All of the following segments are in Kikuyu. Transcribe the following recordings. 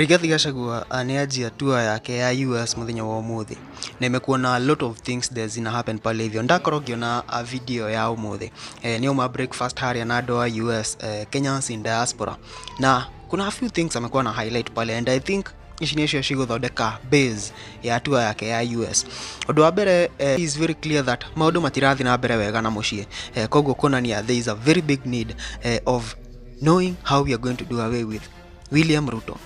Rigathi Gachagua nĩ anjia tour yake ya US mũthenya wa ũmũthĩ na imekuwa na a lot of things that zina happen pale hivyo. Ndakorwo ngĩona a video ya ũmũthĩ, nĩ auma breakfast harĩa na andũ a US, Kenyans in diaspora, na kuna a few things amekuwa na highlight pale, and I think ici nĩcio cigũthondeka base ya tour yake ya US. Ũndũ wa mbere, is very clear that maũndũ matirathiĩ na mbere wega na mũciĩ, koguo kuonania there is a very big need of knowing how we are going to do away with William Ruto.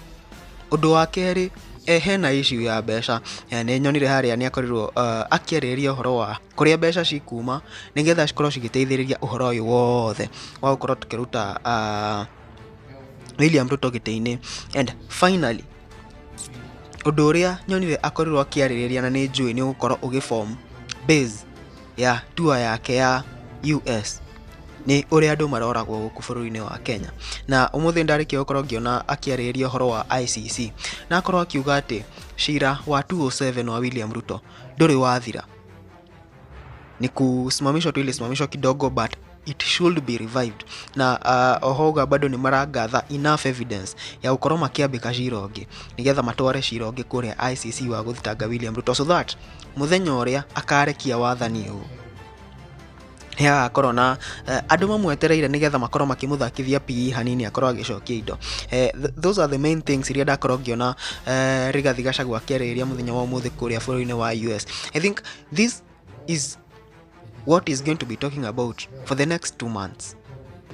Ũndũ wa kerĩ, hena issue ya mbeca. Nĩ nyonire harĩa nĩ akorirwo akĩarĩrĩria ũhoro wa kũrĩa mbeca cikuma nĩgetha cikorwo cigĩteithĩrĩria ũhoro ũyũ wothe wa gũkorwo tũkĩruta William Ruto gĩtĩ-inĩ. And finally, ũndũ ũrĩa nyonire akorirwo akĩarĩrĩria na nĩ njũĩ nĩ ũgũkorwo ũgĩform base ya tour yake ya US nĩ ũrĩa andũ maroragwo gũkũ bũrũri-inĩ wa Kenya. Na ũmũthĩ ndarĩkia gũkorwo ngĩona akĩarĩrĩria ũhoro wa ICC na akorwo akiuga atĩ cira wa 207 wa William Ruto ndũrĩ wathira, ni kusimamishwa tu, ilisimamishwa kidogo, but it should be revived. Na oho auga bado nĩ maragather enough evidence ya gũkorwo makĩambĩka cira ũngĩ nĩgetha matware cira ũngĩ kũrĩa ICC wa gũthitanga William Ruto, so that mũthenya ũrĩa akarekia wathani ũyũ nĩ agakorwo na andũ mamwetereire nĩgetha makorwo makĩmũthakithia PE hanini akorwo agĩcokia indo. Those are the main things iria ndakorwo ngĩona Rigathi Gachagua akĩarĩrĩria mũthenya wa ũmũthĩ kũrĩa bũrũri-inĩ wa US. I think this is what is going to be talking about for the next 2 months.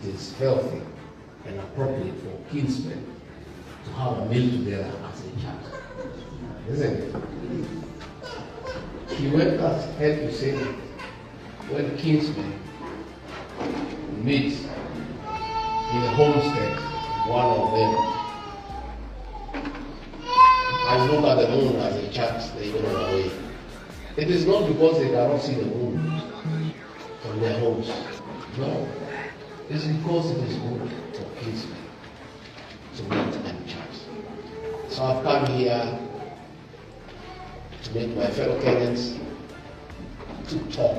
It is healthy and appropriate for kinsmen to have a meal together as a chat. Isn't it? He went ahead to say that when kinsmen meet in the homestead, one of them and look at the moon as a chat, they go away. It is not because they cannot see the moon from their homes. No. It's because it is good for kinsmen to meet and chat. So I've come here to meet my fellow Kenyans, to talk,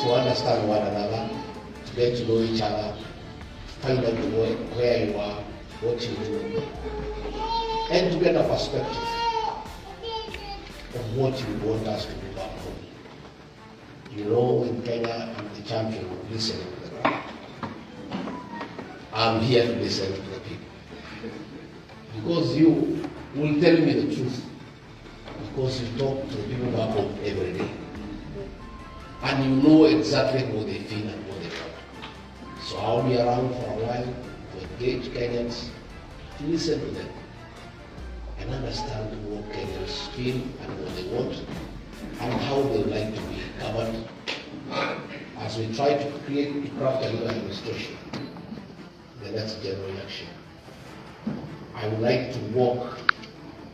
to understand one another, to get to know each other, find out where you are, what you do, and to get a perspective of what you want us to do back home. In Kenya, I'm the champion of listening to the crowd. I'm here to listen to the people. Because you will tell me the truth. Because you talk to the people back home every day. And you know exactly what they feel and what they want. So I'll be around for a while to engage Kenyans, to listen to them, and understand what Kenyans feel and what they want, and how they would like to be governed as we try to create, to craft a new administration, the next general election. I would like to work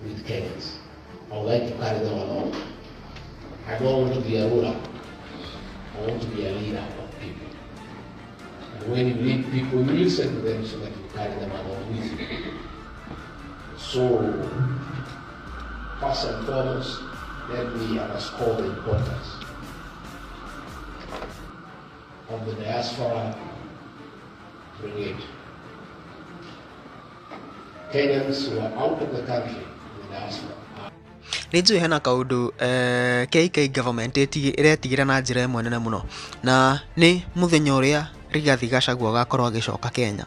with Kenyans. I would like to carry them along. I don't want to be a ruler. I want to be a leader of people. And when you lead people, you listen to them so that you carry them along with you. So, first and foremost, let me underscore the importance of the diaspora brigade. Kenyans who are out of the country in the diaspora. Nĩ njũĩ hena kaũndũ KK government ĩretigĩra na njĩra ĩmwe nene mũno, na nĩ mũthenya ũrĩa Rigathi Gachagua agakorwo agĩcoka Kenya.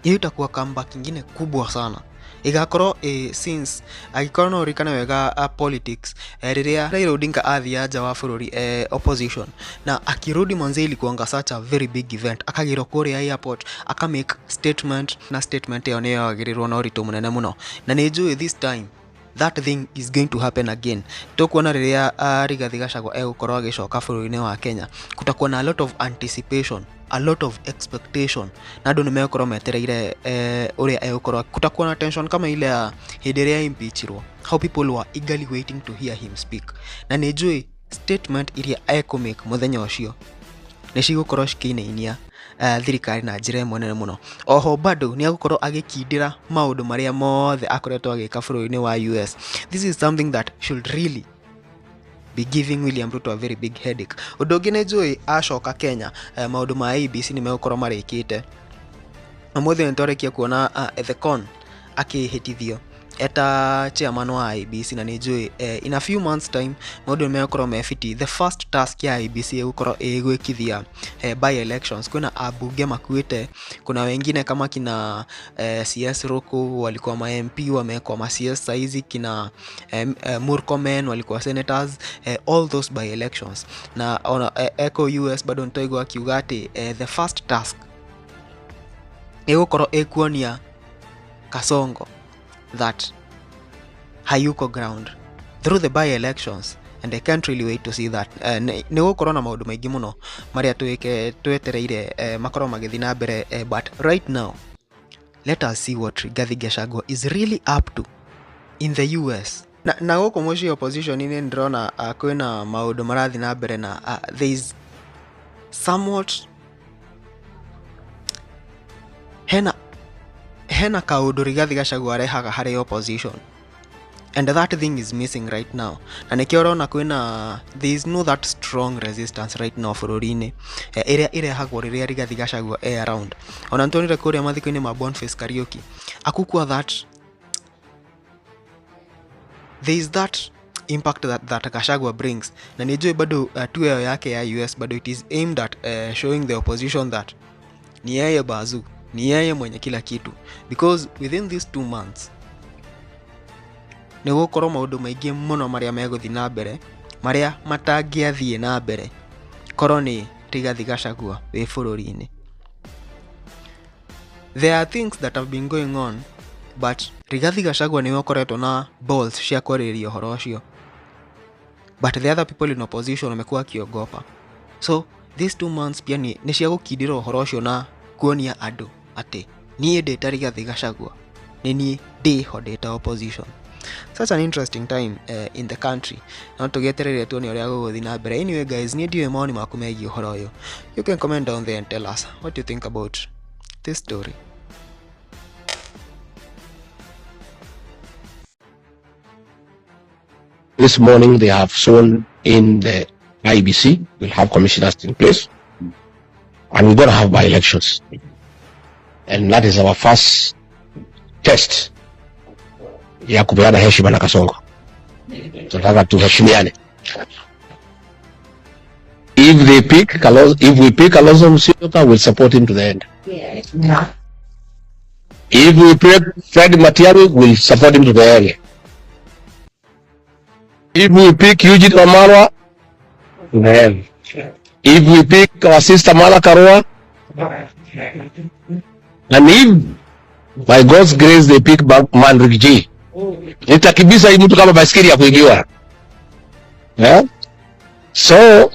Hiyo itakuwa comeback ingine kubwa sana igakorwo since angĩkorwo no ũririkane wega politics, rĩrĩa Raila Odinga athiaga nja wa bũrũri, opposition, na akirudi manze ilikuanga such a very big event, akagĩrwo kũrĩa airport, aka make statement, na statement ĩyo nĩ yoyagĩrĩrwo na ũritũ mũnene mũno. Na nĩ njũĩ this time that thing is going to happen again. Tukuona rĩrĩa Rigathi Gachagua egũkorwo agĩcoka bũrũri-inĩ wa Kenya, kutakuwa na a lot of anticipation, a lot of expectation, na andũ nĩ megũkorwo metereire ũrĩa egũkorwo. Kutakuwa na tension kama ile ya hĩndĩ ĩrĩa impeachirwo, how people were eagerly waiting to hear him speak. Na nĩ njũĩ statement iria ekũmake mũthenya ũcio nĩ cigũkorwo cikĩinainia thirikari na njĩra ĩmwe nene mũno. Oho bado nĩ egũkorwo agĩkindĩra maũndũ marĩa mothe akoretwo agĩka bũrũri-inĩ wa US. This is something that should really be giving William Ruto a very big headache. Ũndũ ũngĩ nĩ njũĩ acoka Kenya, maũndũ ma IEBC nĩ megũkorwo marĩkĩte. Ũmũthĩ nĩ twarĩkia kuona Ethekon akĩhĩtithio eta chairman wa IEBC, na nĩ njũĩ in a few months time maũndũ nĩ megũkorwo me fiti. The first task ya IEBC ĩgũkorwo ĩ gwĩkithia by elections. Kwĩna ambunge makuĩte, kuna wengine kama kina CS Ruku walikuwa ma MP, wamewekwa ma CS saizi, kina Murkomen walikuwa senators, all those by elections. Na ona Echo US bado nĩtwaigua akiuga atĩ the first task ĩgũkorwo ĩkuonia Kasongo that hayuko ground through the by elections, and I can't really wait to see that. Nĩ gũkorwo na maũndũ maingĩ mũno marĩa twetereire makorwo magĩthiĩ na mbere, but right now let us see what Rigathi Gachagua is really up to in the US. Na gũkũ mũciĩ opposition-inĩ ndĩrona kwĩna maũndũ marathiĩ na mbere, na there is somewhat hena kaũndũ Rigathi Gachagua arehaga harĩ opposition, and that thing is missing right now, na nĩkĩo ũrona kwĩna there is no that strong resistance right now bũrũri-inĩ, ĩrĩa ĩrehagwo rĩrĩa Rigathi Gachagua e around. Ona nĩtuonire kũrĩa mathiko-inĩ ma Boniface Kariuki akukua that there is that impact that Gachagua brings, na nĩnjũĩ bado tour ĩyo yake ya US bado it is aimed at showing the opposition that ni yeye bazu, ni yeye mwenye kila kitu, because within these 2 months nĩ gũkorwo maũndũ maingĩ mũno marĩa megũthiĩ na mbere marĩa matangĩathiĩ na mbere korwo nĩ Rigathi Gachagua wĩ bũrũri-inĩ. There are things that have been going on, but Rigathi Gachagua nĩwe ũkoretwo na balls cia kwarĩrĩria ũhoro ũcio, but the other people in opposition wamekuwa wakiogopa. So these 2 months pia nĩ cia gũkindĩra ũhoro ũcio na kuonia andũ atĩ niĩ ndĩ ta Rigathi Gachagua, nĩ niĩ ndĩho ndĩ ta opposition. Such an interesting time in the country. No tũgĩetereire tuone ũrĩa gũgũthiĩ na mbere. Anyway guys, niĩ ndiũĩ mawoni maku megiĩ ũhoro ũyũ. You can comment down there and tell us what you think about this story. This morning they have sworn in the IEBC. We'll have commissioners in place, and we're going to have by-elections. And that is our first test ya kupeana heshima na Kasongo. Tunataka tuheshimiane. If they pick Kalonzo, if we pick Kalonzo Musyoka, we'll support him to the end. If we pick Fred Matiang'i, we'll support him to the end. If we pick Eugene Wamalwa, to the end. If we pick our sister Martha Karua, and if by God's grace they pick Mandrik G, nitakibisa hii mtu kama baiskeli ya kuigiwa. Yeah? So